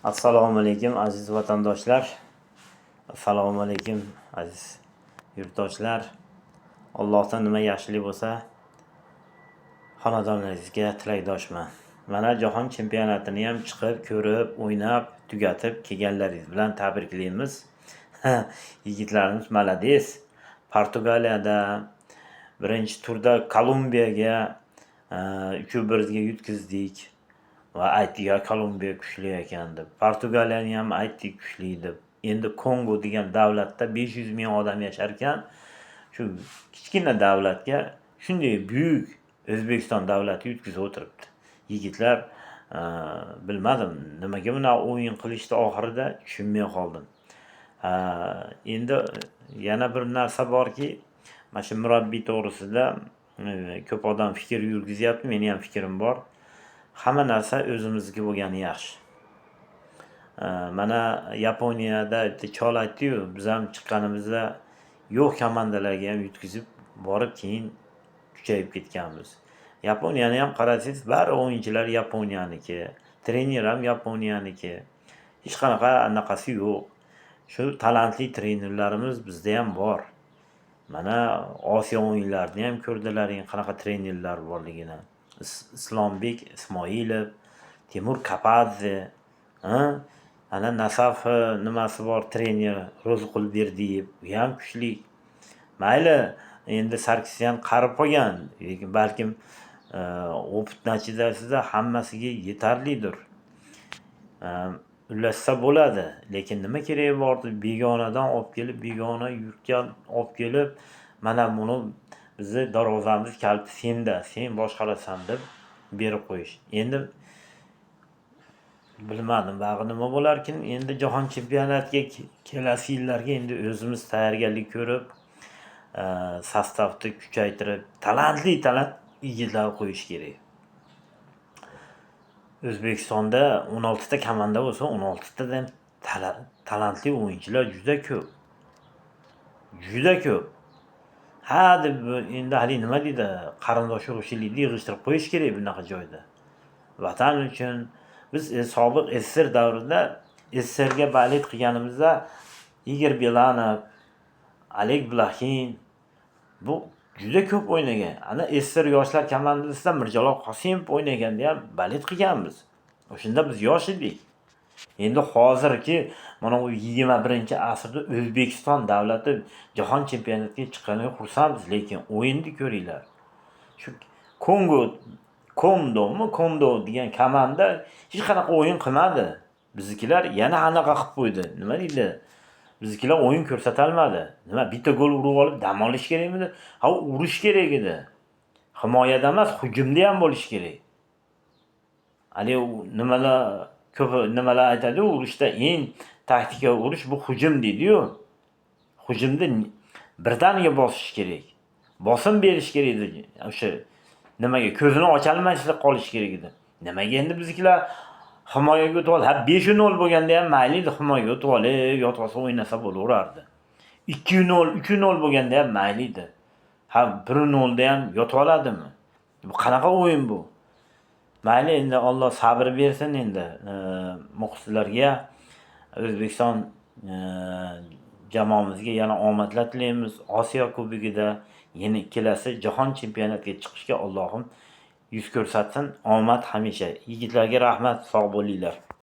Assalomu alaykum, aziz vatandoshlar. Assalomu alaykum, aziz yurtdoshlar. Allohdan nima yaxshilik bo'lsa, xonadonlaringizga tilakdoshman. Mana jahon chempionatini ham chiqib, ko'rib, o'ynab, tugatib kelganlaringiz bilan tabriklaymiz. Yigitlarimiz молодец. Portugaliyada birinchi turda Kolumbiyaga 3-1 ga yutqizdik. Va aytdik, ya Kolumbiya kuchli ekan deb. Portugaliyani ham aytdik kuchli deb. Endi Kongo degan davlatda 500 ming odam yasharkan, shu kichkina davlatga shunday buyuk O'zbekiston davlati yutqizib o'tiribdi. Yigitlar, bilmadim, nimaga bunaqa o'yin qilishdi oxirida, tushunmay qoldim. Endi yana bir narsa borki, mana shu murabbiy to'g'risida ko'p odam fikr yurgizyapti, meni ham fikrim bor. Hamma narsa o'zimizniki bo'lgani yaxshi. Mana Yaponiyada bitta chol aytdi-yu, biz ham chiqqanimizda yo'q komandalarga ham yutqizib borib, keyin kuchayib ketganmiz. Yaponiyani ham qarasangiz, bari o'yinchilar Yaponiyaniki, trener ham Yaponiyaniki. Hech qanaqa anaqasi yo'q. Shu talantli trenerlarimiz bizda ham bor. Mana Osiyo o'yinlarini ham ko'rdilaring, qanaqa trenerlar borligini. Islombek Ismoilov, Timur Kapadze, ana Nasaf nimasi bor trener Ro'ziqul Berdiyev, u ham kuchli. Mayli, endi Sarkisyan qarib qolgan, lekin balkim опыт natijasida hammasiga yetarlidir. Ulashsa bo'ladi, lekin nima keragi bor begonadan olib kelib, begona yurtga olib kelib, mana buni bizni darvozamiz kaliti senda, sen boshqarasan deb berib qo'yish. Endi bilmadim, bag'i nima bo'larkin. Endi jahon chempionatiga kelasi yillarga endi o'zimiz tayyorgarlik ko'rib, состав ni kuchaytirib, talantli talant yigitlar qo'yish kerak. O'zbekistonda 16 ta komanda bo'lsa, 16 tadan talantli o'yinchilar juda ko'p. Juda ko'p. Ha deb endi haligi nima deydi, qarindosh urug'chilikni yig'ishtirib qo'yish kerak bunaqa joyda. Vatan uchun biz sobiq SSR davrida SSRga болеть qilganimizda Igor Belanov, Oleg Blaxin bu juda ko'p o'ynagan. Ana SSR yoshlar komandasida Mirjalol Qosimov o'ynaganda ham болеть qilganmiz. O'shanda biz yosh edik. Endi hozirgi mana bu 21-asrda O'zbekiston davlati jahon chempionatiga chiqqaniga xursandmiz, lekin o'yinni ko'ringlar. Shu Kongo Kondomi, Kondo degan komanda hech qanaqa o'yin qilmadi. Biznikilar yana anaqa qilib qo'ydi. Nima deydi? Biznikilar o'yin ko'rsatolmadi. Nima, bitta gol urib olib dam olish kerakmidi? Ha, urish kerak edi. Himoyada emas, hujumda ham bo'lish kerak. Haligi nimalar ko'p nimalar aytadi-yu, urushda eng taktika urush bu hujum deydi-yu. Hujumda birdaniga bosish kerak. Bosim berish kerak edi. O'sha nimaga ko'zini ocholmaslik qolish kerak edi. Nimaga endi biznikilar himoyaga o'tib oldi? Ha, 5-0 bo'lganda ham mayli edi, himoyaga o'tib olib, yotib olsa o'ynasa bo'laverardi. 2-0, 3-0 bo'lganda ham mayli edi. Ha, 1-0 da ham yotib oladimi? Bu qanaqa o'yin bu? Mayli, endi Alloh sabr bersin endi muxlislarga. O'zbekiston jamoamizga yana omadlar tilaymiz. Osiyo Kubogida yana kelasi jahon chempionatiga chiqishga Allohim yuz ko'rsatsin. Omad hamisha. Yigitlarga rahmat, sog' bo'linglar.